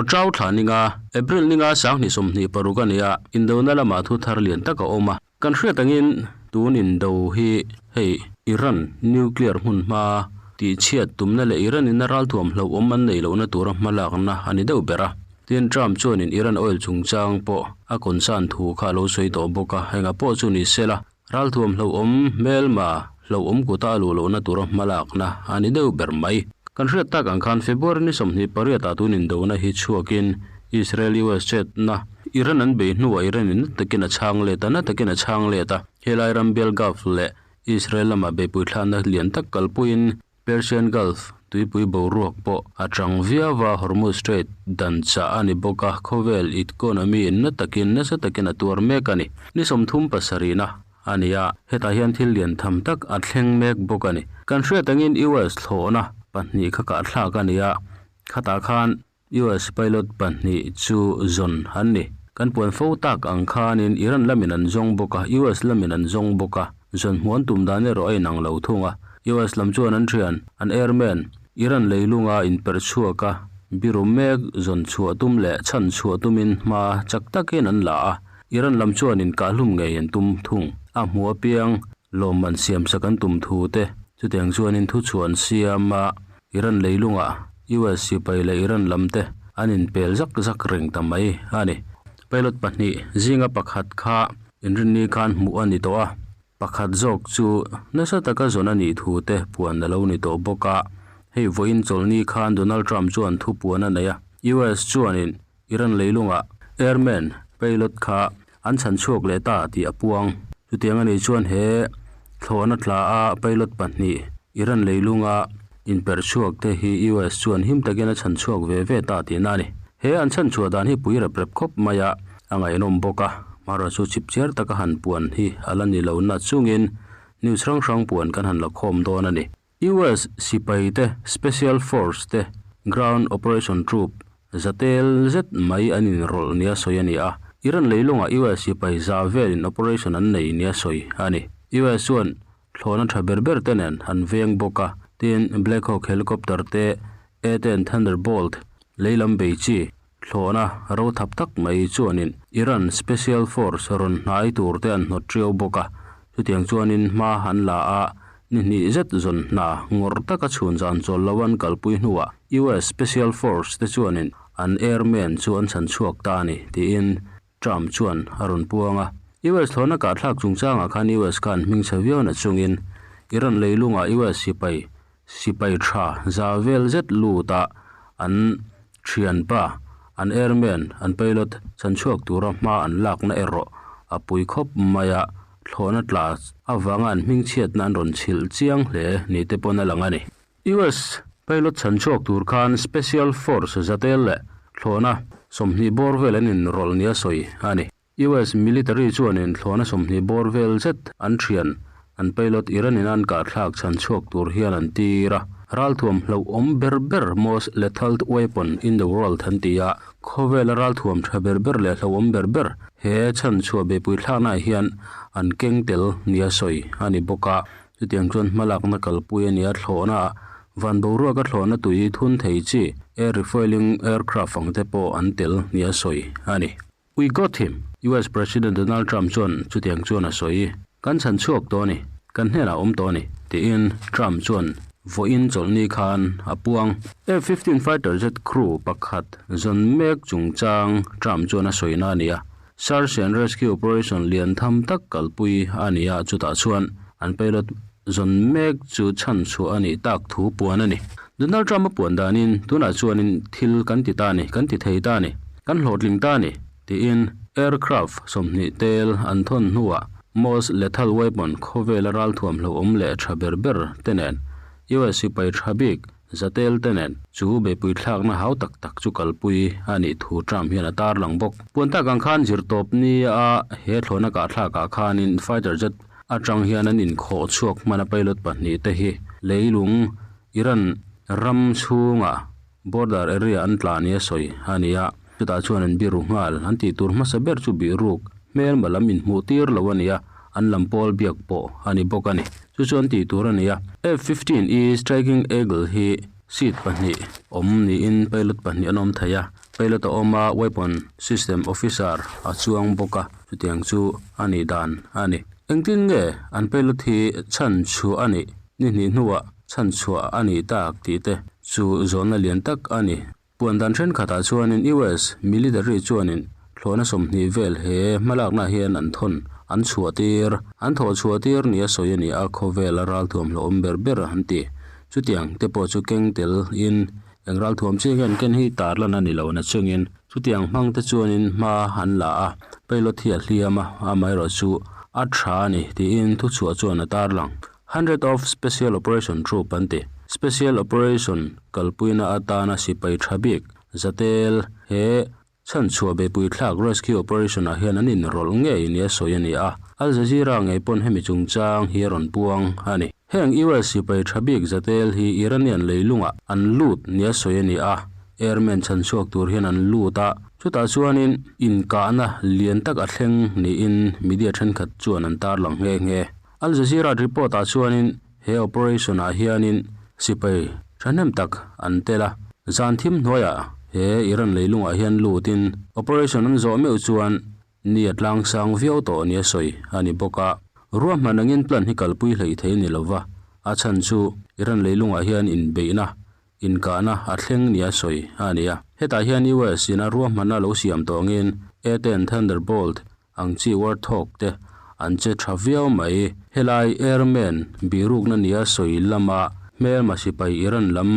Ṭau thla ninga, April ninga 2026 a ni a, indona lamah thu thar lian tak a awm a. Kan hriat angin tun indo hi hei Iran nuclear hmun hma tihchhiat tumna leh Iran in a ralthuam hlauhawm an neih lohna tura hmalakna a ni deuh ber a. Tin, Trump chuanin Iran oil chungchang pawh a concern thu kha a lo sawi tawh bawk a, engah pawh chu ni sela Ralthuam hlauhawm hmelma hlauhawm kuta a luh lohna tura hmalakna a ni deuh ber mai. Kan hriat tak ang khan February ni 28 ah tun indona hi chhuakin Israel-US chetna Iran an bei hnuah Iran in na takin a chhang let a, na takin a chhang let a. Helai ram bial Gulf leh Israel lamah beihpui thlakna lian tak kalpuiin Persian Gulf tuipui boruak pawh a chang viau a, Hormuz Strait dan chah a ni bawk a, khawvel economy na takin nasa takin a tuar mek a ni. Ni 37 na a ni a, hetah hian thil lian tham tak a thleng mek bawk a ni. Kan hriat angin US thlawhna pahnih kha kahthlak a ni a, khatah khan US pilot pahnih chu zawn an ni. Kan puan fo tak ang khanin Iran lamin an zawng bawk a, US lamin an zawng bawk a, zawn hmuh an tum dan erawh a inang lo thung a. US lam chuan an thian, an airman, Iran leilunga inperh chhuak a, biru mek zawn chhuah tum leh chhan chhuah tumin hma chak takin an la a, Iran lam chuan inkahlum ngei an tum thung. A hmuh apiang lawmman siamsak an tum thu te chutiang chuanin thuchhuah an siam a, Iran leilungah US sipai leh Iran lam te an inpel zak zak reng ta mai a ni. Pilot pahnih zinga pakhat kha inrinni khan hmuh a ni tawh a, pakhat zawk chu nasa taka zawn a nih thu te puan a lo ni tawh bawk a. Hei vawiin chawlhni khan Donald Trump chuan thu puan a nei a, US chuanin Iran leilungah airman pilot kha an chhan chhuak leh ta tih a puang. Chutiang a nih chuan he thlawhna tla a pilot pahnih Iran leilunga inperh chhuak te hi US chuan him takin a chhan chhuak ve ve ta tihna a ni. He an chhan chhuah dan hi pui rep rep khawp mai a, a ngaihnawm bawk a. Hmara chu chipchiar taka han puan hi a la ni lo na chungin news hrang hrang puan kan han la khawm dawn a ni. US sipai te, Special Force te, Ground Operation Troop zatel zet mai an inrawlh nia sawi a ni a. Iran leilungah US sipai za velin operation an nei nia sawi a ni. US chuan thlawhna tha ber ber te nen an veng bawk a, tin Black Hawk helicopter te, A-10 Thunderbolt leilam bei chi thlawhna ro thap tak mai chuanin Iran Special Force rawn hnai tur te an hnawt ṭiau bawk a, chutiang chuanin hma an la a, ni hnih zet zawn hna ngawrh taka chhun zan chawl lo an kalpui hnuah US Special Force te chuanin an airman chu an chhan chhuak ta a ni, tiin Trump chuan a rawn puang a. US thlawhna kahthlak chungchangah khan US khan hmingchhe viau na chungin Iran leilungah US sipai Sipai tha za vel zet lut a an thianpa, an airman, an pilot chanchhuak tura hma an lakna erawh a pui khawp mai a, thlawhna tla avanga an hmingchhiatna an rawn chhilh chiang hle ni te pawn a lang a ni. US pilot chanchhuak tur khan Special Force zatel leh thlawhna 20 bawr vel an inrawlh nia sawi a ni. US military chuanin thlawhna 20 bawr vel zet an thian, an pilot Iran in an kahthlak chhan chhuak tur hian an tir a. Ralthuam hlauhawm ber ber most lethal weapon in the world an ti a, khawvela ralthuam tha ber ber leh hlauhawm ber ber he chhan chhuah beihpui thlaknaah hian an keng tel nia sawi a ni bawk a. Chutiang chuan hmalakna kalpui a ni a, thlawhna van boruaka thlawhna tui thun thei chi air refueling aircraft ang te pawh an tel nia sawi a ni. We got him! US President Donald Trump chuan chutiang chuan a sawi. Kan chhan chhuak tawh a ni. Kan hnenah awm tawh a ni, tiin Trump chuan vawiin chawlhni khan a puang. F-15 fighter jet crew pakhat zawn mek chungchang Trump chuan a sawina a ni a. Search and rescue operation lian tham tak kalpui a ni a, chutah chuan an pilot zawn mek chu chhan chhuah a nih tak thu puan a ni. Donald Trump a puan danin, Tunah chuanin thil kan ti ta a ni, kan ti thei ta a ni, kan hlawhtling ta a ni, tiin aircraft 20 tel an thawn hnuah most lethal weapon khawvela ralthuam hlauhawm leh tha ber ber te nen US sipai tha bik zatel te nen chu beihpui thlakna hau tak tak chu kalpui a nih thu Trump hian a tarlang bawk. Puan tak ang khan zirtawp nia he thlawhna kahthlakah khanin fighter jet atang hian an inkhawh chhuak hman a pilot pahnih te hi leilung Iran ram chhunga border area an tla nia sawi a ni a, chutah chuan an biru nghal. An tih tur hmasa ber chu bihruk hmelma lam inhmuh tir lo a ni a, an lam pawl biak pawh a ni bawk a ni. Chu chu an tih tur a ni a. F-15E Striking Eagle hi. Seat pahnih awm niin pilot pahnih an awm thei a pilot a awm a weapon system officer a chuang bawk a chutiang chu a nih dan a ni. Engtin nge an pilot hi chhan chhuah a nih ni hnih hnuah chhan chhuah a nih tak tih te chu zawhna lian tak a ni. Puan dan thenkhatah chuanin US military chuanin thlawhna 20 vel he hmalakna hian an thawn an chhuah tir an thawh chhuah tir nia sawi a ni a, khawvela ralthuam hlauhawm ber ber an ti. Chutiang te pawh chu keng tel in eng ralthuam chiah hian ken hi tarlan a ni lo na chungin chutiang hmang te chuanin hma an la a, pilot hi a hliam a, amaherawh chu a tha a ni tiin thuchhuah chuan a tarlang. Hundred of Special Operation Troop an ti. Special Operation kalpuina atana sipai tha bik zatel he chhanchhuah beipui thlak rescue operation ah hian an inrawlh ngei nia sawi a ni a. Al Jazeera ngei pawn hemi chungchang hi a rawn puang a ni. Heng US sipai tha bik zatel hi Iranian leilungah an lut nia sawi a ni a. Airmen chhanchhuak tur hian an lut a, chutah chuanin inkahna lian tak a thleng niin media thenkhat chuan an tarlang nghe nghe. Al Jazeera report ah chuanin he operation ah hianin sipai thahnem tak an tel a, zan thim hnuaiah he Iran leilungah hian lutin operation an zawh meuh chuan ni a tlang sang viau tawh nia sawi a ni bawk a. Ruahman angin plan hi kalpui hleih thei ni lova, a chhan chu Iran leilungah hian inbeihna inkahna a thleng nia sawi a ni a. Hetah hian US in a ruahmanna lo siam tawngin A-10 Thunderbolt ang chi Warthog te an che tha viau mai. Helai airmen birukna nia sawi lama hmelma sipai Iran lam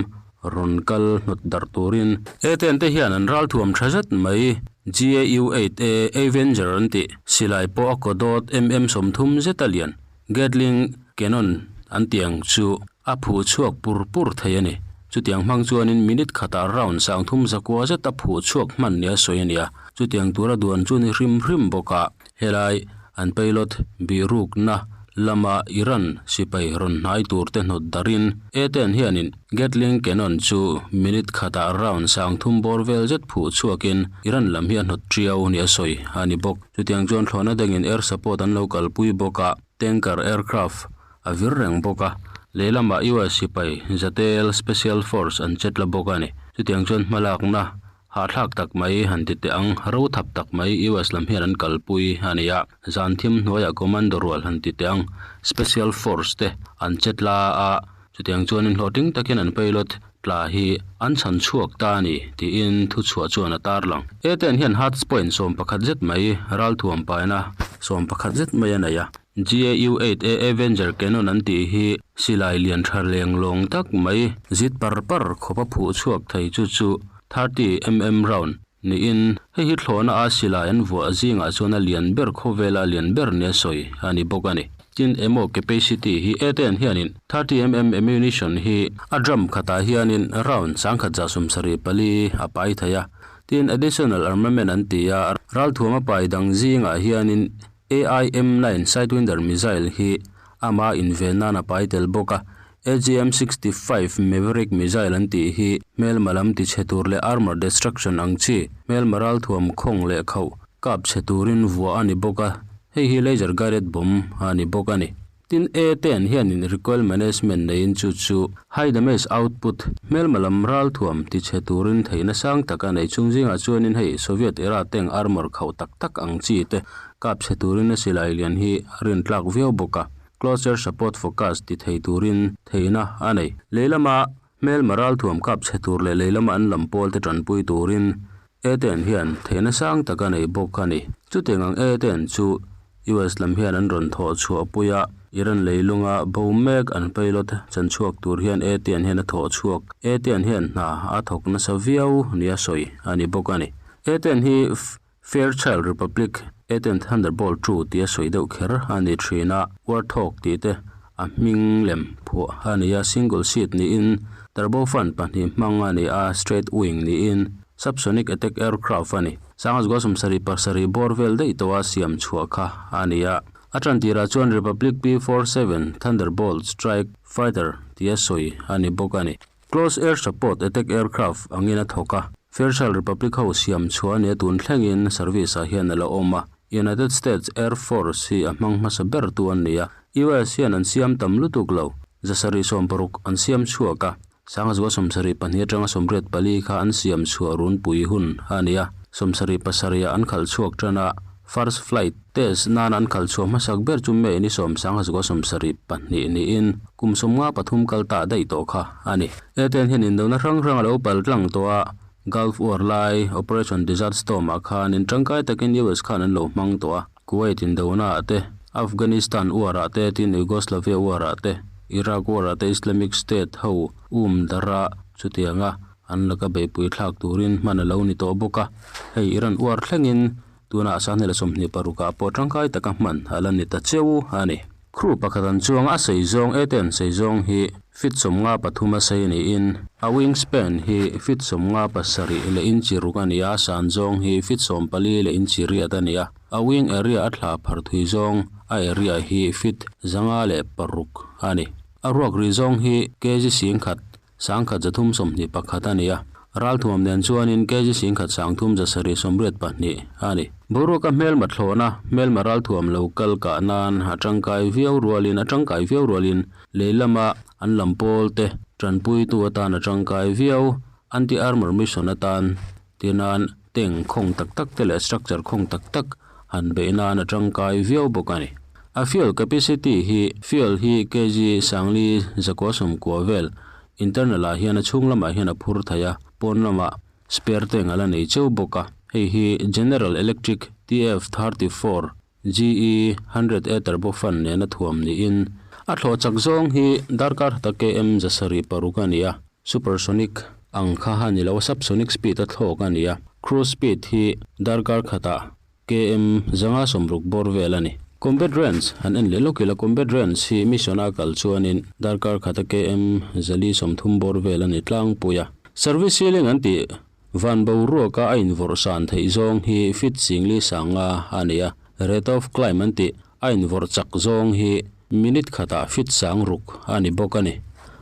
rawn kal hnawt darh turin A-10 te hian an ralthuam tha zet mai. GAU-8A Avenger an tih silai pawh a kaw dawt mm 30 zeta lian Gatling cannon an tih ang chu a phuh chhuak pur pur thei a ni. Chutiang hmang chuanin minute khatah round 30 zakua zet a phuh chhuak hman nia sawi a ni a. Chutiang tura duan chu ni hrim hrim bawk a, helai an pilot bihrukna lama Iran sipai rawn hnai tur te hnawt darin A-10 hianin Gatling cannon chu minute khatah round 30 bawr vel zet phuh chhuakin Iran lam hi a hnawt tiau nia sawi a ni bawk. Chutiang chuan thlawhna dangin air support an lo kalpui bawk a, tanker aircraft a vir reng bawk a, lehlamah US sipai Zatel Special Force an chet la bawk a ni. Chutiang chuan hmalakna hahthlak tak mai han ti teh ang, ro thap tak mai US lam hian an kalpui a ni a, zan thim hnuaiah commando rual han ti teh ang, Special Force te an chet la a, chutiang chuanin hlawhtling takin an pilot tla hi an chhan chhuak ta a ni tiin thuchhuah chuan a tarlang. A-10 hian hard point 11 zet mai ralthuam paina 11 zet mai a nei a. GAU-8A Avenger Cannon an tih hi silai lian tha leng lawng tak mai zit par par khawp a phuh chhuak thei chu chu 30mm round niin hei hi thlawhna a silai an vuah zingah chuan a lian ber khawvela lian ber nia sawi a ni bawk a ni. Tin emaw capacity hi A-10 hianin 30mm ammunition hi a drum khatah hianin round 1174 a pai thei a. Tin additional armament an ti a, ralthuam a pai dang zingah hianin AIM-9 Sidewinder missile hi ama inven nan a pai tel bawk a, AGM-65 Maverick missile an tih hi hmelma lam tichhe tur leh armor destruction ang chi hmelma ralthuam khawng leh khauh kap chhe turin vuah a ni bawk a, hei hi laser guided bomb a ni bawk a ni. Tin A-10 hianin recoil management neiin chu chu high damage output hmelma lam ralthuam tichhe turin theihna sang tak a nei chung zingah chuanin hei Soviet era tank armor khauh tak tak ang chi te kap chhe turin a silai lian hi a rintlak viau bawk a, closer support focus ti thei turin theihna a nei. Lei lama hmelma ralthuam kap chhe tur leh lei lama an lam pawl te tanpui turin A-10 hian theihna sang tak a nei bawk a ni. Chutiang ang A-10 chu US lam hian an rawn thawh chhuah pui a, Iran leilunga bo mek an pilot chanchhuak tur hian A-10 hian a thawh chhuak. A-10 hian hna a thawk nasa viau nia sawi a ni bawk a ni. A-10 hi Fairchild Republic A-10 Thunderbolt 2 tia sawi deuh kher a ni thin a, Warthog tih te a hming lem phuah a ni a, single seat niin turbofan pahnih hmang a ni a, straight wing niin subsonic attack aircraft a ni. 1977 bawr vel daih tawha siam chhuah kha a ni a. A tan tirah chuan Republic P-47 Thunderbolt strike fighter tia sawi a ni bawk a ni. Close air support attack aircraft angin a thawk a, Fairchild Republic ho siam chhuah a nia tun thlengin service ah hian a la awm a. United States Air Force hi a hmang hmasa ber tu an ni a, US hian an siam tam lutuk lo, 760 an siam chhuak a. 1972 atanga 84 kha an siam chhuah runpui hun a ni a, 77 ah an khalh chhuak tan a, first flight test nana an khalh chhuah hmasak ber chu May ni 1972 niin kum 53 kal ta daih tawh kha a ni. A-10 hian indona hrang hrang a lo pal tlang tawh a, Gulf War lai Operation Desert Storm ah khanin tangkai takin US khan an lo hmang tawh a. Kuwait indona ah te, Afghanistan war ah te tin Yugoslavia war ah te, Iraq war ah te Islamic State ho um darh a chutianga an laka beihpui thlak turin hman a lo ni tawh bawk a. Hei Iran war thlengin tunah 2026 ah pawh tangkai taka hman a la ni ta cheu a ni. Crew pakhat an chuang a sei zawng e te an sei zawng hi feet 53 a sei niin a wingspan hi feet 57 leh inchi ruk a ni a, a san zawng hi feet 14 leh inchi riat a ni a, a wing area a thla phar thui zawng a area hi feet 506 a ni. A ruak rih zawng hi kg 10,000 1321 a ni a, ralthuam nen chuanin kg 13,782 a ni. Boruaka hmelma thlawhna, hmelma ralthuam lo kal kah nan a tangkai viau rualin a tangkai viau rualin lei lama an lam pawl te tanpuitu atan a tangkai viau, anti-armour mission atan tir nan tank khawng tak tak te leh structure khawng tak tak han beih nan a tangkai viau bawk a ni. A fuel capacity hi fuel hi kg 4,900 vel internal ah hian a chhung lamah hian a phur thei a, pawn lamah spare tank a la nei cheu bawk a. Hei hi General Electric TF34 GE 100 A turbofan nena thuam niin a thlawh chak zawng hi darkar hata km 706 a ni a, supersonic ang kha a ni lo a, subsonic speed a thlawk a ni a, cruise speed hi darkar khatah km 560 bawr vel a ni. Combat range han en leh lawk ila, combat range hi mission a kal chuanin darkar khata km 430 bawr vel a ni tlangpui a. Service ceiling an tih Van boruaka a invawrh san theih zawng hi feet 4,500 a ni a, rate of climb an tih a invawrh chak zawng hi minute khatah feet 6,000 a ni bawk a ni.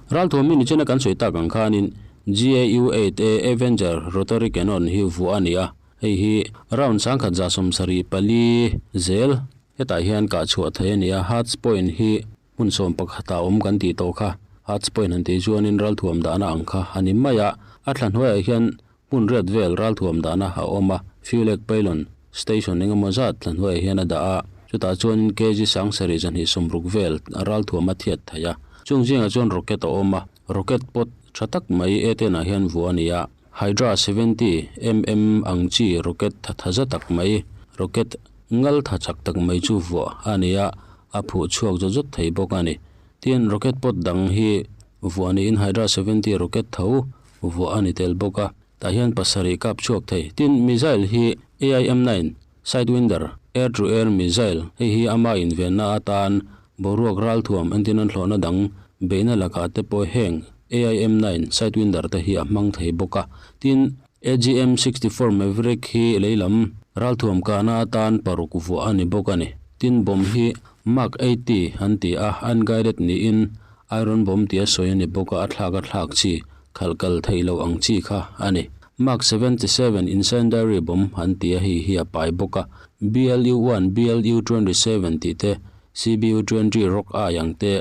Ralthuam mi nichina kan sawi tak ang khanin GAU-8A Avenger rotary cannon hi vuah a ni a, hei hi round 1174 zel hetah hian kah chhuah theih a ni a, hard point hi Hmun sawm pakhatah awm kan tih tawh kha Hats point han tih chuanin ralthuam dahna ang kha a ni mai a, a thla hnuaiah hian hmun riat vel ralthuam dahna a awm a, fuel egg pylon station eng emaw zat thla hnuaiah hian a dah a, chutah chuanin kg 7260 vel ralthuam a thiat thei a, chung zingah chuan rocket a awm a, rocket pot tha tak mai A-ten ah hian vuah a ni a, Hydra 70 mm ang chi rocket tha tha za tak mai, rocket ngal tha chak tak mai chu vuah a ni a, a phuh chhuak zawt zawt thei bawk a ni. Tin, rocket pod dang hi vuah niin Hydra 70 rocket tho vuah a ni tel bawk a, tah hian pasarih kap chhuak thei. Tin, missile hi AIM-9 Sidewinder air-to-air missile, hei hi ama invenna atan boruak ralthuam entin an hlawhna dang beihna lakah te pawh heng AIM-9 Sidewinder te hi a hmang thei bawk a. Tin, AGM-64 Maverick hi leilam ralthuam kahna atan paruk vuah a ni bawk a ni. Tin, bomb hi Mark 80 an ti a, unguided niin iron bomb tia sawi a ni bawk a, a thlak a thlak chi, khalh kal theih loh ang chi kha a ni. Mark 77 incendiary bomb an ti a, hei hi a pai bawk a. BLU-1, BLU-27 tih te, CBU-20 Rock Eye ang te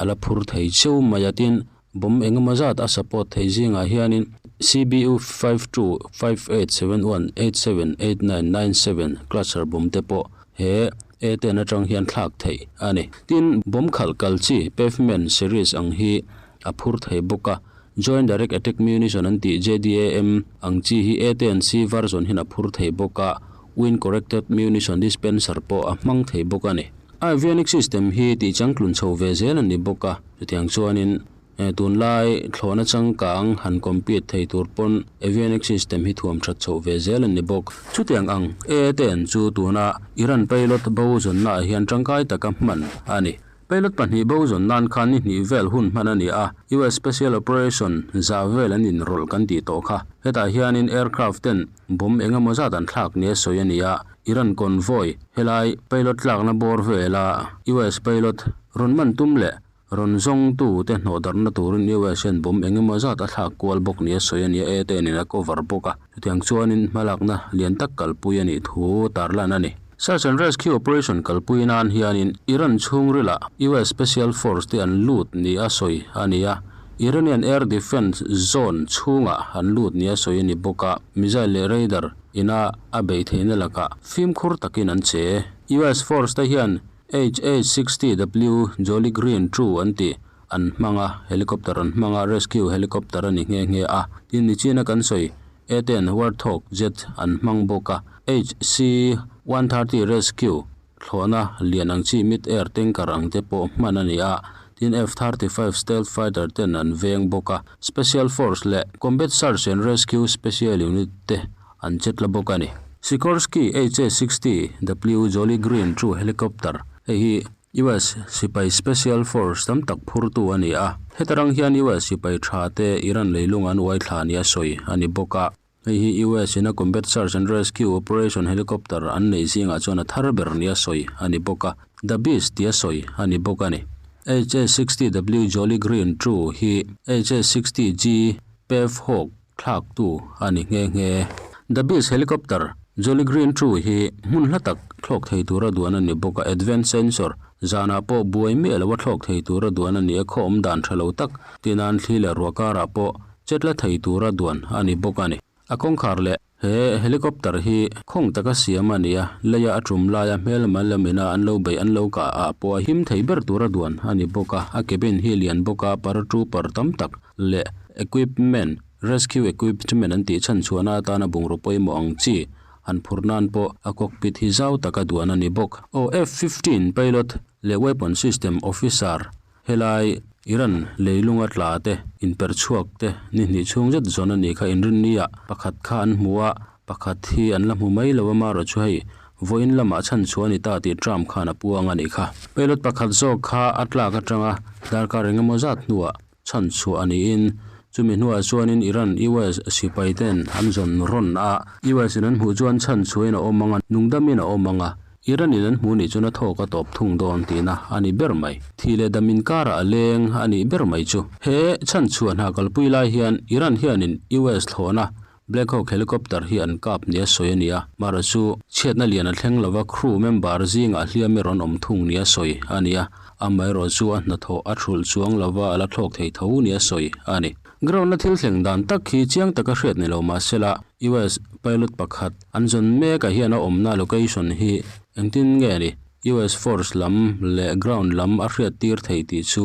a la phur thei cheu mai a, tin, Bomb engemaw zat a support theih zingah hianin CBU 52, 58, 71, 87, 89, 97 cluster bomb te pawh he A-ten atang hian thlak theih a ni. Tin, bomb khalh kal chi pavement series ang hi a phur thei bawk a, Joint Direct Attack Munition an tih JDAM ang chi hi A-ten C version hian a phur thei bawk a, Wind Corrected Munition Dispenser pawh a hmang thei bawk a ni. Avionic system hi tihchangtlun chho ve zel a ni bawk a, chutiang chuanin tunlai thlawhna changkang han compete thei tur pawn avionic system hi thuam that chhoh ve zel a ni bawk. Chutiang ang A-ten chu tuna Iran pilot bo zawnnaah hian tangkai taka hman a ni. Pilot pahnih bo zawn nan khan ni hnih vel hun hman a ni a, US Special Operation za vel an inrawlh kan tih tawh kha. Hetah hianin aircraft ten bomb eng emaw zat an thlak nia sawi a ni a, Iran convoy helai pilot tlakna bawr vela US pilot rawn man tum leh rawn zawngtu te hnawhdarhna turin US hian bomb eng emaw zat a thlak kual bawk nia sawi a ni a, A-ten in a cover bawk a, chutiang chuanin hmalakna lian tak kalpui a nih thu tarlan a ni. Search and Rescue Operation kalpui nan hianin Iran chhungrilah US Special Force te an lut nia sawi a ni a. Iranian air defence zone chhungah an lut nia sawi a ni bawk a, missile leh radar ina a beih theihna lakah fimkhur takin an che. US force te hian HH-60W Jolly Green Two an tih an hmang a, helicopter an hmang a, rescue helicopter a ni nghe nghe a. Tin, nichina kan sawi A-ten Warthog jet an hmang bawk a, HC-130 rescue Thlawhna lian ang chi mid air tanker ang te pawh hman a ni a, tin F-35 stealth fighter ten an veng bawk a, Special Force leh Combat Search and Rescue Special Unit te an che tla bawk a ni. Sikorsky HA-60W Jolly Green Two helicopter, hei hi US sipai Special Force tam tak phurtu a ni a, heta rang hian US sipai tha te Iran leilung an uai thla nia sawi a ni bawk a. Hei hi US in a Combat Search and Rescue Operation helicopter an neih zingah chuan a thar ber nia sawi a ni bawk a, The Beast tia sawi a ni bawk a ni. HA-60W Jolly Green Two hi HA-60G Pave Hawk thlaktu a ni nghe nghe. The Beast helicopter Jolly Green Two hi hmun hla tak thlawk thei tura duan a ni bawk a, advanced sensor zanah pawh buai miah loa thlawk thei tura duan a ni a, khaw awm dan tha lo tak tinan thli leh ruah karah pawh Chetla thei tura duan a ni bawk a ni. A kawngkhar leh he helicopter hi khawng taka siam a ni a, leia a tum laia hmelma lamina an lo beih an lo kah ah pawh a him thei ber tura duan a ni bawk a. A cabin hi lian bawk a, paratrooper tam tak leh equipment, rescue equipment an tih chhan chhuahna atana bungraw pawimawh ang chi han phur nan pawh a cockpit hi zau taka duan a ni bawk. Aw F-15 pilot leh weapon system officer Helai Iran leilunga tla te, inper chhuak te ni hnih chhung zet zawn a nih kha inrinni ah pakhat kha an hmu a, pakhat hi an la hmu mai lo a marawh chu hei vawiin lamah chhan chhuah a ni ta tih Trump khan a puang a nih kha. Pilot pakhat zawk kha a tlak atanga darkar engemaw zat hnuah chhan chhuah a niin chumi hnuah chuanin Iran US sipai ten an zawn rawn a, US in an hmuh chuan chhan chhuahin a awm ang a, nungdamin a awm ang a. Iran in an hmu nih chuan a thawk a tawp thung dawn tihna a ni ber mai. Thih leh dam inkarah a leng a nih ber mai chu. He chhanchhuah hna kalpui lai hian Iran hianin US thlawhna Black Hawk helicopter hi an kap nia sawi a ni a, mara chu chhiatna lian a thleng lova crew member zingah hliam erawh an awm thung nia sawi a ni a, amaherawh chu a hnathawh a thulh chuang lova a la thlawk thei tho nia sawi a ni. Ground-a thil thleng dan tak hi chiang taka hriat ni lo mahsela US pilot pakhat an zawn mekah hian a awmna location hi engtin nge ni US force lam leh ground lam a hriat tir thei tih chu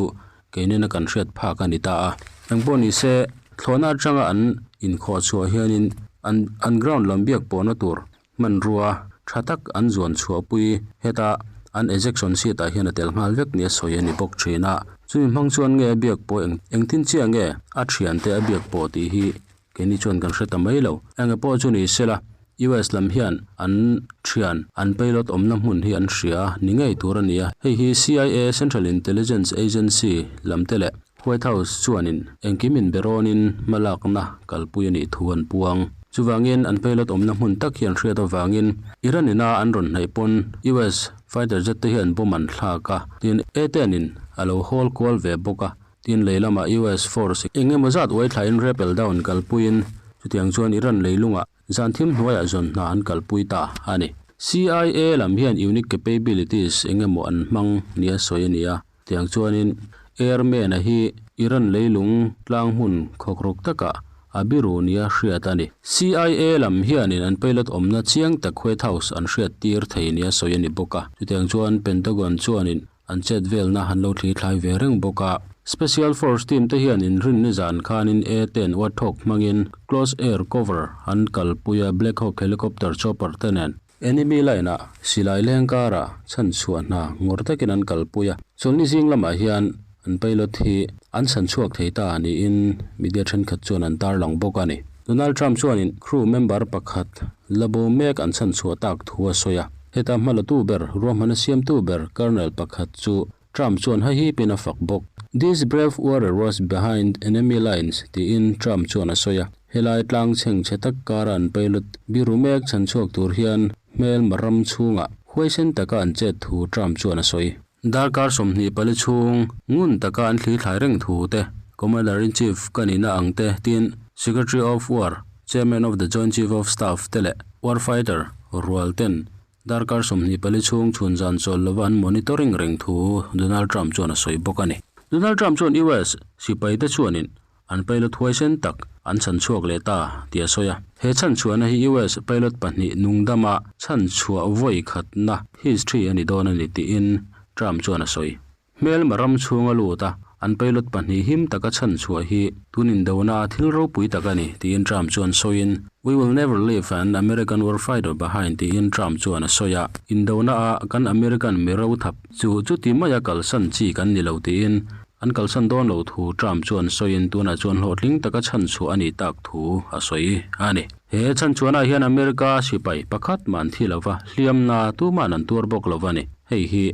keinena kan hriat phak a ni ta a. Engpawh ni se, thlawhna atanga an inkhawh chhuah hianin an an ground lam biak pawhna tur hmanrua tha tak an zuan chhuahpui heta an ejection seat ah hian a tel nghal vek nia sawi a ni bawk thin a. Chumi hmang chuan nge a biak pawh eng engtin chiah nge a thiante a biak pawh tih hi Keini chuan kan hre ta mai lo. Enge pawh chu ni sela, US lam hian an thian, an pilot awmna hmun hi an hria ni ngei tur a ni a. Hei hi CIA, Central Intelligence Agency, lam te leh White House chuanin engkim inberawnin hmalakna kalpui a nih thu an puang. Chuvangin an pilot awmna hmun tak hi an hriat avangin Iran ina an rawn hnaih pawn US fighter jet te hian bomb an thlak a, tin A-ten in a lo hawl kual ve bawk a. Tin, lei lamah US force eng emaw zat uai thlain rappel down kalpuiin chutiang chuan Iran leilungah zan thim hnuaiah zawn hna an kalpui ta a ni. CIA lam hian unique capabilities eng emaw an hmang nia sawi a ni a, tiang chuanin Airman-a hi Iran leilung tlang hmun khawkrawk takah a biru nia hriat a ni. CIA lam hianin an pilot awmna chiang tak White House an hriattir thei nia sawi a ni bawk a, chutiang chuan Pentagon chuanin An chet velna an lo thli thlai ve reng bawk a. Special Force team te hian inrinni zan khanin A-ten Warthog hmangin close air cover an kalpui a, Black Hawk helicopter chopper te nen. Enemy line ah silai leng karah chhanchhuah hna ngawr takin an kalpui a. Chawlhni zing lamah hian an pilot hi an chhanchhuak thei ta niin media thenkhat chuan an tarlang bawk a ni. Donald Trump chuanin crew member pakhat la bo mek an chhanchhuah tak thu a sawi a. Heta hmalatu ber, ruahmana siamtu ber Colonel pakhat chu Trump chuan hahipin a fak bawk. This brave warrior was behind enemy lines, tiin Trump chuan a sawi a. Helai tlang chheng chhe tak kara an pilot biru mek chhanchhuak tur hian hmelma ram chhungah huaisen taka an chet thu Trump chuan a sawi. Darkar 24 chhung ngun taka an thli thlai reng thu te, Commander-in-Chief ka nihna ang te tin Secretary of War, Chairman of the Joint Chief of Staff te leh Warfighter rual ten darkar 24 chhung chhun zan chawl lova an monitoring reng thu Donald Trump chuan a sawi bawk a ni. Donald Trump chuan US sipaite chuanin an pilot huaisen tak an chhanchhuak leh ta tih a sawi a. He chhanchhuahna hi US pilot pahnih nungdama chhanchhuah vawi khatna history a ni dawn a ni tiin Trump chuan a sawi. Hmelma ram chhunga lut a, an pilot pahnih him taka chhanchhuah hi tun indona a thil ropui tak a ni tiin Trump chuan sawiin, We will never leave an American warfighter behind tiin Trump chuan a sawi a. Indona a kan American mi rothap chu chuti maia kalsan chi kan ni lo tiin an kalsan dawn lo thu Trump chuan sawiin tunah chuan hlawhtling taka chhanchhuah a nih tak thu a sawi a ni. He chhanchhuahnaah hian America sipai pakhat mah an thi lova, hliamna tuma'n an tuar bawk lova ni. Hei hi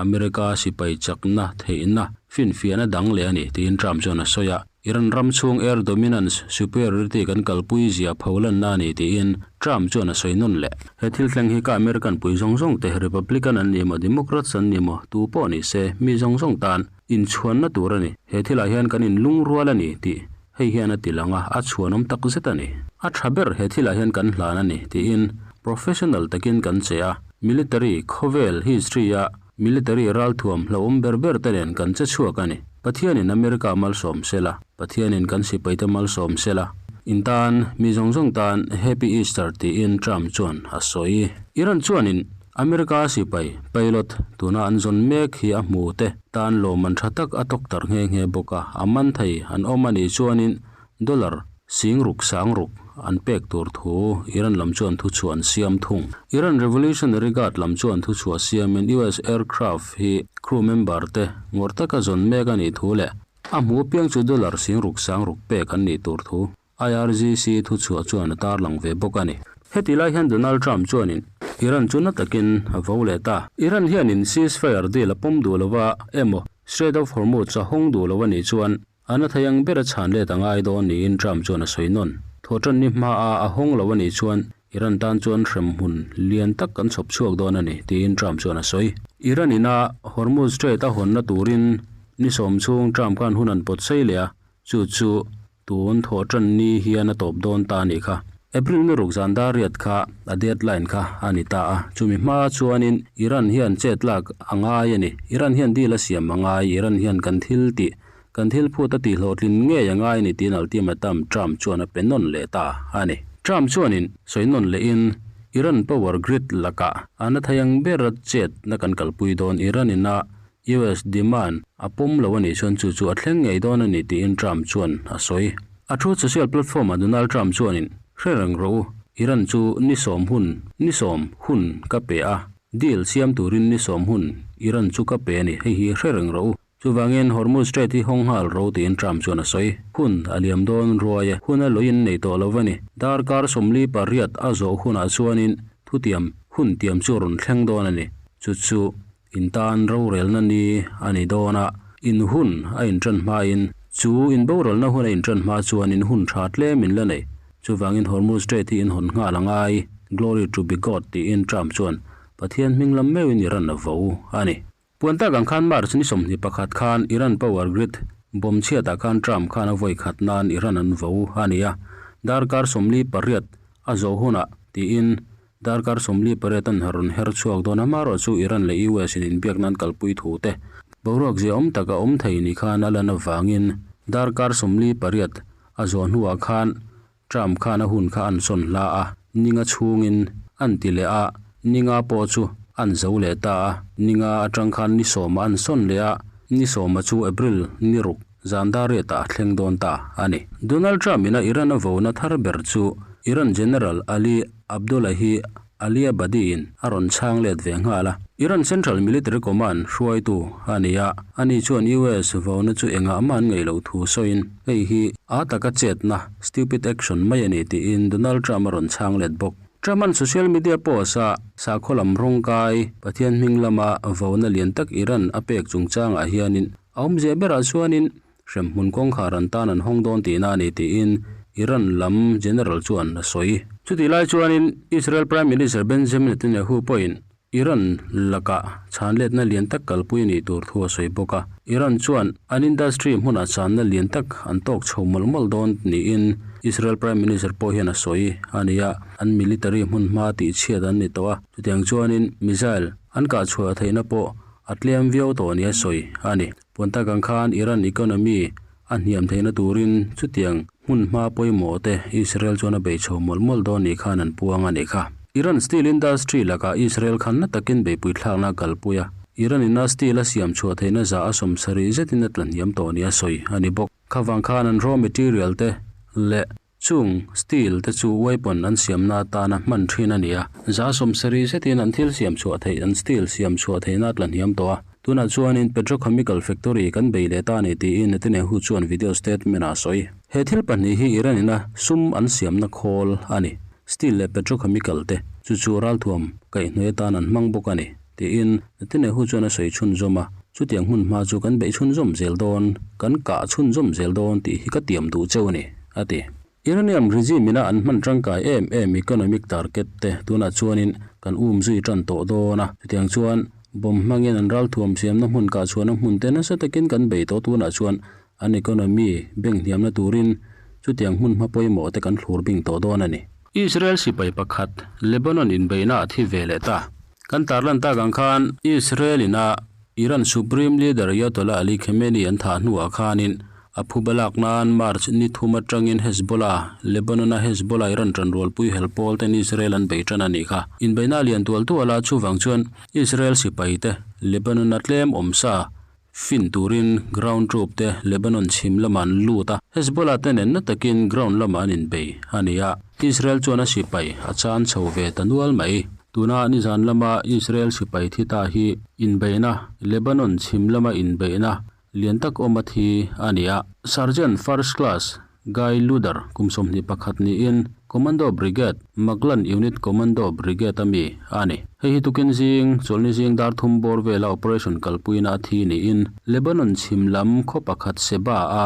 America sipai chakna theihna finfiahna dang leh a ni tiin Trump chuan a sawi a. Iran ram chhung air dominance superiority kan kalpui zia pholanna a ni tiin Trump chuan a sawi nawn leh. He thil thleng hi ka American pui zawng zawng te, Republican an ni emaw Democrats an ni emaw, tu pawh ni se, mi zawng zawng tan inchhuanna tur a ni. He thilah hian kan inlungrual a ni tih hei hian a ti lang a, a chhuanawm tak zet a ni. A tha ber he thilah hian kan hlan a ni tiin professional takin kan che a, military khawvel history-a Military ralthuam hlauhawm ber ber te nen kan che chhuak a ni. Pathianin America malsawm sela, Pathianin kan sipaite malsawm sela. In tan, mi zawng zawng tan Happy Easter tiin Trump chuan a sawi. Iran chuanin America sipai, pilot, tuna an zawn mek hi a hmu te tan lawmman tha tak a tawk tar nghe nghe bawk a, a man thei an awm a nih chuanin Dollar sing ruk sang ruk an pek tur thu Iran lam chuan thuchhuah an siam thung. Iran Revolutionary Guard lam chuan thuchhuah siamin US aircraft hi crew member te ngawrh taka zawn mek a nih thu leh a hmu apiang chu dollar sing ruk sang ruk pek an nih tur thu IRGC thuchhuah chuan a tarlang ve bawk a ni. Heti lai hian Donald Trump chuanin Iran chu na takin a vo leh ta. Iran hianin ceasefire deal a pawm duh lova emaw Strait of Hormuz a hawng duh lo a nih chuan A na thei ang ber a chhan let a ngai dawn niin Trump chuan a sawi nawn. Thawhṭanni hmaa a hawng lo a nih chuan Iran tan chuan hremhmun lian tak kan chhawp chhuak dawn a ni, tiin Trump chuan a sawi. Iran ina Hormuz Strait a hawnna turin ni sawm chhung Trump khan hun an pawt sei leh a, chu chu tun thawhṭanni hian a tawp dawn ta a nih kha. April ni ruk zan dar riat kha a deadline kha a ni ta a, chumi hma chuanin Iran hian chet lak a ngai a ni. Iran hian deal a siam a ngai, Iran hian kan thil tih Kan thil phut a tihhlawhtlin ngei a ngai ni tiin ultimatum Trump chuan a pe nawn leh ta a ni. Trump chuanin sawi nawn lehin Iran power grid lakah a na thei ang ber a chetna kan kalpui dawn Iran ina US demand a pawm lo a nih chuan chu chu a thleng ngei dawn a ni tiin Trump chuan a sawi. A Truth Social platform ah Donald Trump chuanin hre reng rawh u, Iran chu ni sawm hun, ni sawm hun ka pe a, deal siam turin ni sawm hun Iran chu ka pe a ni, hei hi hre reng rawh u. Chuvangin Hormuz Strait hi hawng nghal ro tiin Trump chuan a sawi. Hun a liam dawn ruai e. Hun a loin nei tawh lo a ni. Darkar 48 a zawh hunah chuanin thutiam hun tiam chu rawn thleng dawn a ni. Chu chu in tan rorelna ni a ni dawn a, in hun a inṭan hmain chu in boralna hun a inṭan hma chuanin hun ṭha tlem in la nei. Chuvangin Hormuz Strait hi in hawn nghal a ngai. Glory to be God tiin Trump chuan Pathian hming lam meuhin Iran a vo a ni. Puan tak ang khan March ni 21 khan Iran power grid bomb chhiatah khan Trump khan a vawi khat nan Iran an vo a ni a, darkar 48 a zawh hunah tiin darkar 48 an rawn her chhuak dawn a, amaherawh chu Iran leh US in inbiak nan kalpui thu te boruak ziaawm tak a awm thei ni khan a lan avangin darkar 48 a zawh hnuah khan Trump khan a hun kha an sawn hla a, ninga chhungin an ti leh a, ninga pawh chu an zo leh ta a, ninga atang khan ni sawma an sawn leh a, ni sawma chu April ni ruk zan dar riatah a thleng dawn ta a ni. Donald Trump ina Iran a vona thar ber chu Iran General Ali Abdollahi Aliabadi-in a rawn chhang let ve nghal a. Iran Central Military Command hruaitu a ni a, ani chuan US vauna chu engah mah an ngaih loh thu sawiin, hei hi a taka chetna, stupid action, mai a ni tiin Donald Trump a rawn chhang let bawk. Trump-a'n social media post-a sakhaw lam rawngkai Pathian hming lama vauna lian tak Iran a pek chungchangah hianin a awmzia berah chuanin Hremhmun kawngkhar an tan an hawng dawn tihna a ni tiin Iran lam general chuan a sawi. Chutih lai chuanin Israel Prime Minister Benjamin Netanyahu pawhin Iran lakah chhanletna lian tak kalpui a nih tur thu a sawi bawk a. Iran chuan an industry hmunah channa lian tak an tawk chho mawlh mawlh dawn niin Israel Prime Minister pawh hian a sawi a ni a, an military hmun hma tihchhiat an ni tawh a, chutiang chuanin missile an kahchhuah theihna pawh a tlem viau tawh nia sawi a ni. Puan tak ang khan Iran economy a hniam theihna turin chutiang hmun hma pawimawh te Israel chuan a bei chho mawlh mawlh dawn ni khan an puang a nih kha. Iran steel industry lakah Israel khan na takin beihpui thlakna a kalpui a, Iran ina steel a siam chhuah theihna 70% zetin a tla hniam tawh nia sawi a ni bawk. Khavang khan an raw material te leh Chung steel te chu weapon an siamna atana hman thin a ni a, 70% zetin an thil siam chhuah theih an steel siam chhuah theihna a tla hniam tawh a, tunah chuanin petrochemical factory kan bei leh ta a ni tiin Netanyahu chuan video statement ah a sawi. He thil pahnih hi Iran ina sum an siamna khawl a ni, steel leh petrochemical te chu chu ralthuam kaihhnawih atan an hmang bawk a ni tiin Netanyahu chuan a sawi chhunzawm a, chutiang hmun hma chu kan beih chhunzawm zel dawn, kan kah chhunzawm zel dawn tih hi ka tiam duh cheu a ni, a ti. Iranian regime ina an hman tangkai em em economic target te tunah chuanin kan um zui tan tawh dawn a, chutiang chuan bomb hmangin an ralthuam siamna hmun kah chhuahna hmun te nasa takin kan bei tawh tunah chuan an economy beng hniamna turin chutiang hmun hma pawimawh te kan thlur bing tawh dawn a ni. Israel sipai pakhat Lebanon inbeihna a thi ve leh ta. Kan tarlan tak ang khan Israel ina Iran Supreme Leader Ayatollah Ali Khamenei an thah hnuah khanin a phuba lak nan March ni thum atangin Hezbollah, Lebanon-a Hezbollah Iran tanrualpui hel pawl ten Israel an bei tan a nih kha. Inbeihna a lian tual tual a, chuvang chuan Israel sipaite Lebanon-a tlem awmsa Fin turin ground troop te Lebanon chhim lamah an lut a, Hezbollah te nen na takin ground lamah an inbei a ni a, Israel chuan a sipai a chan chho ve ta nual mai. Tuna nizan lama Israel sipai thi ta hi inbeihna, Lebanon chhim lama inbeihna lian tak awm a thi a ni a. Sergeant First Class Guy Luder kum 21 niin Commando Brigade, Maglan Unit Commando Brigade a mi a ni. Hei hi tukin zing, chawlhni zing dar thum bawr vela operation kalpuina a thi niin Lebanon chhim lam khaw pakhat Seba a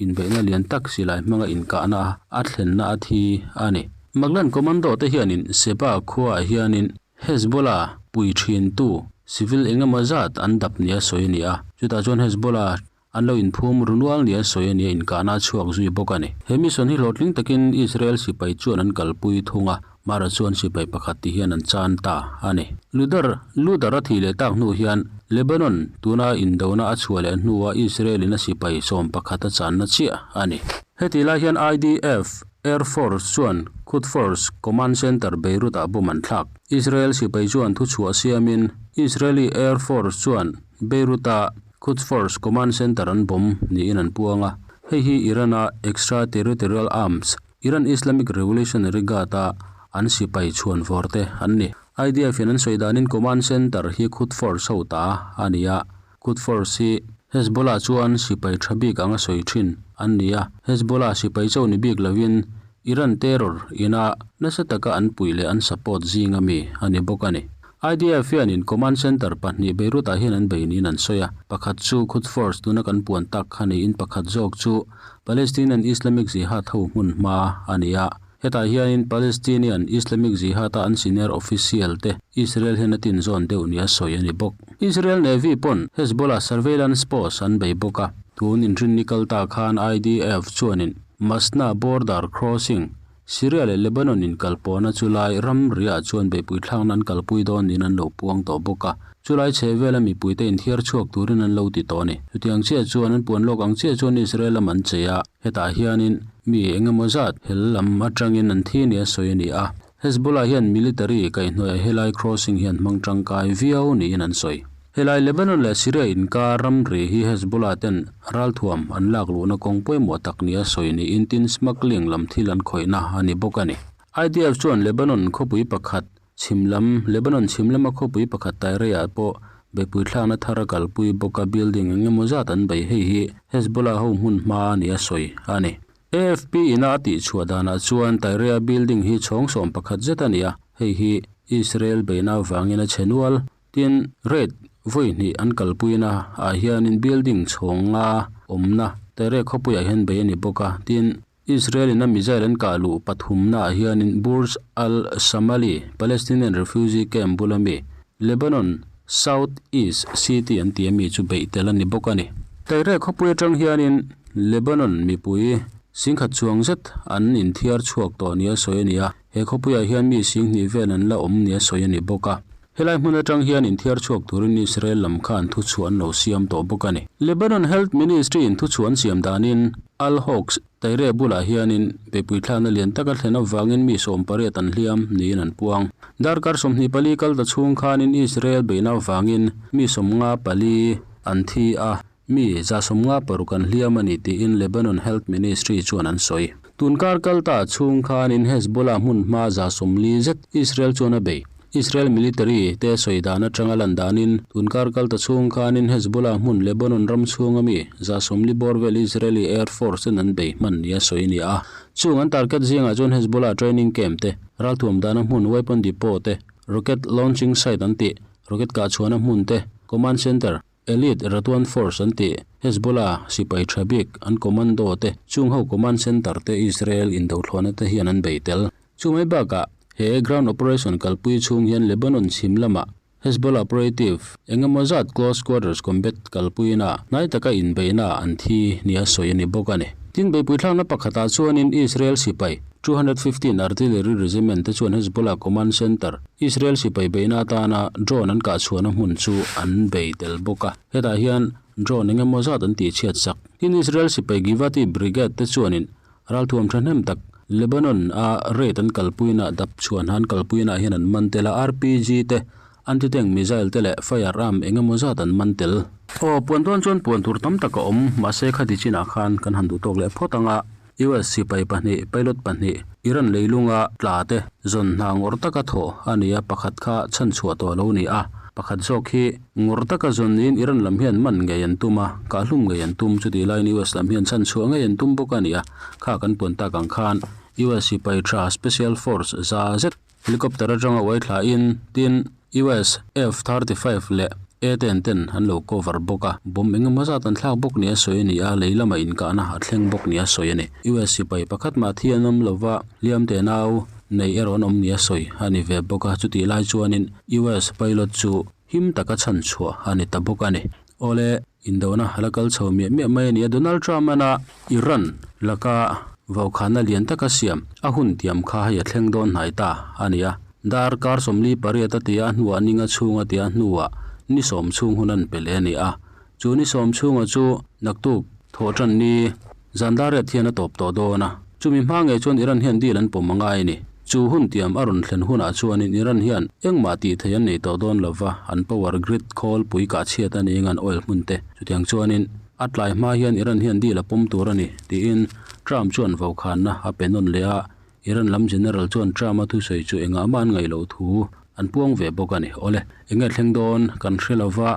inbeihna lian tak silai hmanga inkahna a thlenna a thi a ni. Maglan Commando te hianin Seba khuaah hianin Hezbollah pui thintu civil engemaw zat an dap nia sawi a ni a, chutah chuan Hezbollah An lo inphum ru nual nia sawi a nia inkahna a chhuak zui bawk a ni. He mission hi hlawhtling takin Israel sipai chuan an kalpui thung a, Mara chuan sipai pakhat ti hian an chan ta a ni. Luder, Luder a thih leh tak hnu hian Lebanon tuna indona a chhuah leh hnua Israel in a sipai 11 a channa chiah a ni. Heti lai hian IDF Air Force chuan Quds Force Command Center Beirut-ah bomb an thlak. Israel sipai chuan thuchhuah siamin Israeli Air Force chuan Beirut-a Quds Force Command Center an bomb niin an puang a, hei hi Iran-a Extra-Territorial Arms, Iran Islamic Revolutionary Guard-a an sipai chhuan vawr te an ni. IDF in an sawi danin Command Center hi Quds Force ho ta a ni a, Quds Force hi Hezbollah chuan sipai tha bik anga sawi thin an ni a, Hezbollah sipai cho ni bik lovin Iran terror ina nasa taka an puih leh an support zinga mi a ni bawk a ni. IDF hianin command center pahnih Beirut-ah hian an bei niin an sawi a, pakhat chu Quds Force tuna kan puan tak kha niin pakhat zawk chu Palestinian Islamic Jihad ho hmun hma a ni a. Hetah hianin Palestinian Islamic Jihad-a an senior official te Israel hian a tinzawn deuh nia sawi a ni bawk. Israel Navy pawn Hezbollah surveillance post an bei bawk a, tun inrinni kal ta khan IDF chuanin Masna border crossing, Syria leh Lebanon inkalpawhna chulai ramriah chuan beihpui thlakna an kalpui dawn niin an lo puang tawh bawk a. Chulai chhe vela mipuite inthiar chhuak turin an lo ti tawh a ni. Chutiang chiah chuan an puan lawk ang chiah chuan Israel lam an chei a, hetah hianin mi eng emaw zat hel lam atangin an thi nia sawi a ni a. Hezbollah hian military kaihhnawih a helai crossing hian hmang tangkai viau niin an sawi. Helai Lebanon leh Syria inkar ramri hi Hezbollah ten ralthuam an lak luhna kawng pawimawh tak nia sawi niin tin smuggling lam thil an khawihna a ni bawk a ni. IDF chuan Lebanon khawpui pakhat chhim lam Lebanon chhim lama khawpui pakhat Tyre-ah pawh beihpui thlakna thar a kalpui bawk a, building eng emaw zat an bei hei hi Hezbollah ho hmun hma nia sawi a ni. AFP ina a tihchhuah danah chuan Tyre-a building hi chhawng 11 zet a ni a, hei hi Israel beihna avangin a chhe nual. Tin, rate vawi hnih an kalpuina ah hianin building chhawng nga awmna Tyre khawpuiah hian bei a ni bawk a. Tin, Israel in a missile an kah luh pathumna ah hianin Burj Al Shamali, Palestinian refugee camp bula mi, Lebanon South East City an ti ami chu beih tel a ni bawk a ni. Tyre khawpui atang hianin Lebanon mipui singkhat chuang zet an inthiar chhuak tawh nia sawi a ni a. He khawpuiah hian mi 2000 vel an la awm nia sawi a ni bawk a. Helai hmun atang hian inthiar chhuak turin Israel lam khan thuchhuah an lo siam tawh bawk a ni. Lebanon Health Ministry in thuchhuah an siam danin Al-Hoks, Tyre bulah hianin beihpui thlakna lian taka thlen avangin mi 18 an hliam niin an puang. Darkar 24 kal ta chhung khanin Israel beihna avangin mi 54 an thi a, mi 156 an hliam a ni tiin Lebanon Health Ministry chuan an sawi. Tunkar kal ta chhung khanin Hezbollah hmun hma 40 zet Israel chuan a bei. Israel military te sawi dan atanga lan danin tunkar kal ta chhung khanin Hezbollah hmun Lebanon ram chhunga mi 40 bawr vel Israeli Air Force ten an bei hman nia sawi a ni a. Chung an target zingah chuan Hezbollah training camp te, ralthuam dana hmun weapon depot te, rocket launching site an tih, rocket kah chhuahna hmun te, command center, Elite Radwan Force an tih, Hezbollah sipai tha bik an commando te, chung ho command center te Israel indothlawhna te hian an bei tel. Chu mai bakah he ground operation kalpui chhung hian Lebanon chhim lamah Hezbollah operative engemaw zat close quarters combat kalpuina hnai taka inbeihna an thi nia sawi a ni bawk a ni. Tin, beihpui thlakna pakhatah chuanin Israel sipai 215 Artillery Regiment te chuan Hezbollah command center Israel sipai beihna atana drone an kah chhuahna hmun chu an bei tel bawk a. Hetah hian drone engemaw zat an tihchhiat sak. Tin, Israel sipai Givati Brigade te chuanin ralthuam thahnem tak Lebanon a raid an kalpuina dap chhuahna an kalpuina hian an man tel a, RPG te, anti-tank missile te leh firearm engemaw zat an man tel. Aw, puan dawn chuan puan tur tam tak a awm, mahse khati chinah khan kan han duh tawk leh phawt ang a. US sipai pahnih, pilot pahnih, Iran leilunga tla te zawn hna ngawrh taka thawh a ni a, pakhat kha chhanchhuah tawh a lo ni a. Pakhat zawk hi ngawrh taka zawn niin Iran lam hian man ngei an tum a, kahhlum ngei an tum. Chutih laiin US lam hian chhanchhuah ngei an tum bawk a ni a. Kha kan puan tak ang khan US sipai tha Special Force za zet Helicopter atanga uai thlain tin US F-35 leh A-10 ten an lo cover bawk a, bomb engemaw zat an thlak bawk nia sawi a ni a, lei lama inkahna a thleng bawk nia sawi a ni. US sipai pakhat mah thi an awm lova, hliam te nau nei erawh an awm nia sawi a ni ve bawk a, chutih lai chuanin US pilot chu him taka chhanchhuah a ni ta bawk a ni. Awle, indona a la kal chho miah miah mai a ni a, Donald Trump-ana Iran laka vaukhana lian taka siam a hun tiam kha hei a thleng dawn hnai ta a ni a. Darkar 48 a tia hnuah ninga chhung a tia hnuah ni sawm chhung hun an pe leh a ni a. Chu ni sawm chhunga chu naktuk thawh tan ni zan dar riat hian a tawp tawh dawn a. Chumi hma ngei chuan Iran hian deal an pawm a ngai a ni. Chu hun tiam a rawn thlen hunah chuanin Iran hian engmah tih theih an nei tawh dawn lova, an power grid khawl pui kah chhiat a ni ang an oil hmun te. Chutiang chuanin a tlai hma hian Iran hian deal a pawm tur a ni, tiin Trump chuan vokhanna a pe nawn leh a. Iran lam general chuan Trump-a thusawi chu engah mah an ngaih loh thu an puang ve bawk a ni. Awle, enge thleng dawn kan hre lova,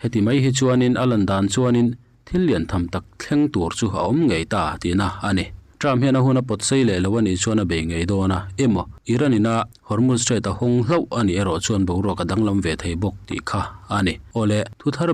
heti mai hi chuanin a lan dan chuanin thil lian tham tak thleng tur chu a awm ngei ta tihna a ni. Trump hian a hun a pawt sei leh lo a nih chuan a bei ngei dawn a, emaw Iran ina Hormuz Strait a hawng hlauh a nih erawh chuan boruak a danglam ve thei bawk tih kha a ni. Awle, thu thar.